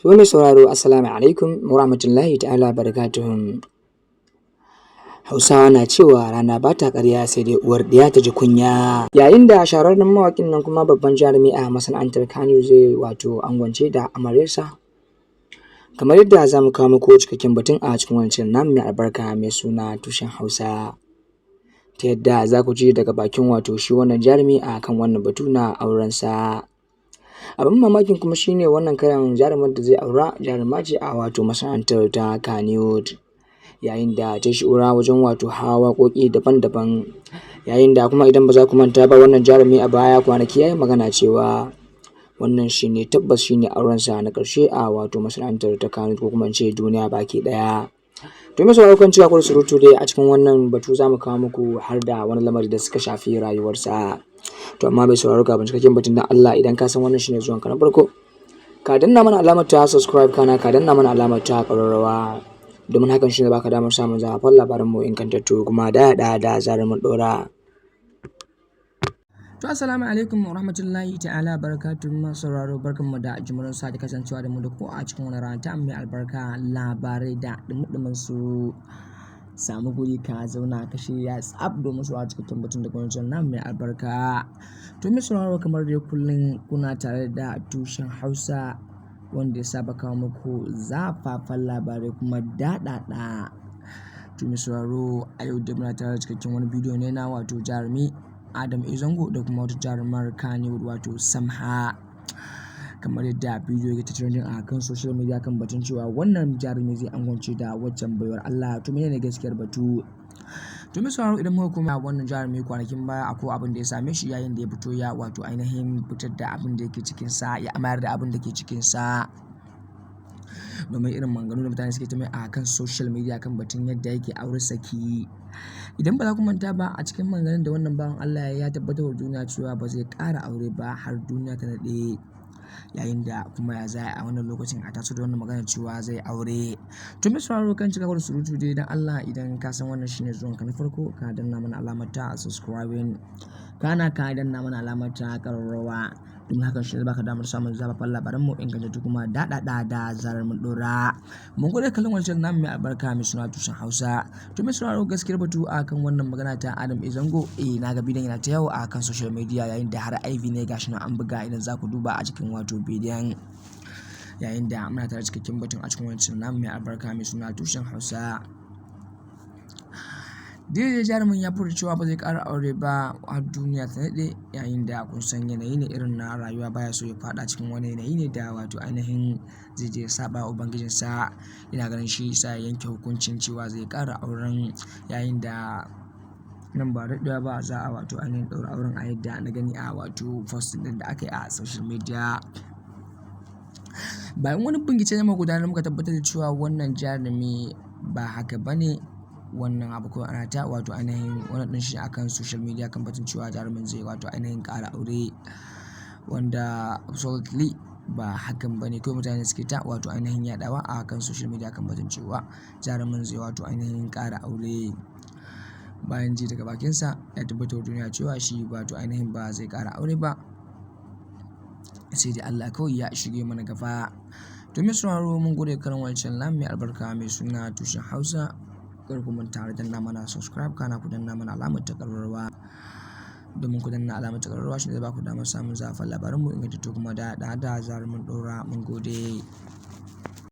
To mai sauraro, assalamu alaikum wa rahmatullahi ta'ala barakatuhu. Hausawa na cewa rana ba ta ƙarya, sai dai uwar ɗiya ta ji kunya. Yayin da shahararren mawaƙin nan kuma babban jarumi a masana'antar Kannywood zai wato angwance da amaryarsa. Kamar yadda za mu kawo muku cikakken batun a cikin wannan shirin namu mai albarka mai suna Tushen Hausa. Ta yadda za ku ji daga bakin wato shi wannan jarumi a kan wannan batu na aurensa. Abin mamakin kuma shi ne wannan karon jarumar da zai aura jaruma ce a wato masana'antar ta Kannywood. Yayin da ta yi shuhura wajen wato hawa waƙoƙi daban-daban. Yayin da kuma idan ba za ku manta ba, wannan jarumi a baya kwanaki ya yi magana cewa wannan shi ne tabbas shi ne aurensa na ƙarshe a wato masana'antar ta Kannywood, ko kuma in ce duniya baki ɗaya. To mai sauraro, kan cika ku da surutu dai, a cikin wannan batu za mu kawo muku har da wani lamari da suka shafi rayuwarsa. To amma mai sauraro, kafin cikakken batun, dan Allah idan ka san wannan shine zuwanka na farko, ka danna mana alamar ta subscribe, kana ka danna mana alamar ta ƙararrawa, domin hakan shi ne baka damar samun zafafan labaran mu ingantattu kuma da da zarar mun ɗora. To assalamu alaikum wa rahmatullahi ta'ala barakatuhu. Masu sauraro, barkanmu da jimirin sake kasancewa da mu da ku a cikin wani rana ta mai albarka, labarai da ɗumi su. Samu guri ka zauna, ka shirya tsaf domin su a cikakken batun da gwamnatin nan mai albarka. To mai sauraro, kamar dai kullum kuna tare da Tushen Hausa, wanda ya saba kawo muku zafafan labarai kuma daɗaɗa. To mai sauraro, a yau dai muna tare da cikakken wani bidiyo ne na wato jarumi Adam A Zango da kuma wata jarumar Kannywood, wato Samha. Kamar yadda bidiyo yake ta trending a kan social media kan batun cewa wannan jarumi zai angwance da waccan baiwar Allah. To menene gaskiyar batu? To mai sauraro, idan muka koma wannan jarumi kwanakin baya, akwai abin da ya same shi yayin da ya fito ya wato ainihin fitar da abin da yake cikinsa, ya amayar da abin da ke cikinsa. Domin irin maganganu da mutane suke ta mai a kan social media kan batun yadda yake aure saki. Idan ba za ku manta ba, a cikin maganganun da wannan bawan Allah ya tabbatar wa duniya cewa ba zai ƙara aure ba har duniya ta naɗe. Yayin da kuma ya za a wannan lokacin a taso da wannan maganar cewa zai aure? To mai sauraro, kan cika ku da surutu dai, don Allah idan ka san wannan shine zuwanka na farko, ka danna mana alamar ta subscribing, kana ka danna mana alamar ta ƙararrawa, domin hakan shi zai baka damar samun zafafan labaran mu ingantattu kuma daɗaɗa da zarar mun ɗora. Mun gode kallon wancan namu mai albarka mai suna Tushen Hausa. To mai sauraro, gaskiyar batu a kan wannan magana ta Adam A Zango, eh, na ga bidiyon yana ta yawo a kan social media, yayin da har IV ne gashi nan an buga, idan za ku duba a cikin wato bidiyon. Yayin da muna tare cikakken batun a cikin wancan namu mai albarka mai suna Tushen Hausa. Daidai jarumin ya furta cewa ba zai ƙara aure ba har duniya ta naɗe, yayin da kun san yanayi ne irin na rayuwa, baya so ya faɗa cikin wani yanayi ne da wato ainihin zai je ya saɓa wa Ubangijinsa. Ina ganin shi yasa ya yanke hukuncin cewa zai ƙara auren, yayin da nan ba daɗewa ba za a wato ainihin ɗaura auren, a yadda na gani a wato posting ɗin da aka yi a social media. Bayan wani bincike da muka gudanar, muka tabbatar da cewa wannan jarumi ba haka ba ne. Wannan abu kawai ana ta wato ainihin wannan ɗin shi akan social media kan batun cewa jarumin zai wato ainihin ƙara aure, wanda absolutely ba hakan ba ne. Kawai mutane suke ta wato ainihin yaɗawa a kan social media kan batun cewa jarumin zai wato ainihin ƙara aure. Bayan ji daga bakinsa ya tabbatar wa duniya cewa shi wato ainihin ba zai ƙara aure ba, sai dai Allah kawai ya shige mana gaba. To mai sauraro, mun gode kallon wancan namu mai albarka mai suna Tushen Hausa. Kar ku manta da danna mana subscribe, kana ku danna mana alamar ta ƙararrawa. Domin ku danna alamar ta ƙararrawa shi ne zai baku damar samun zafafan labaran mu ingantattu kuma da zarar mun ɗora. Mun gode.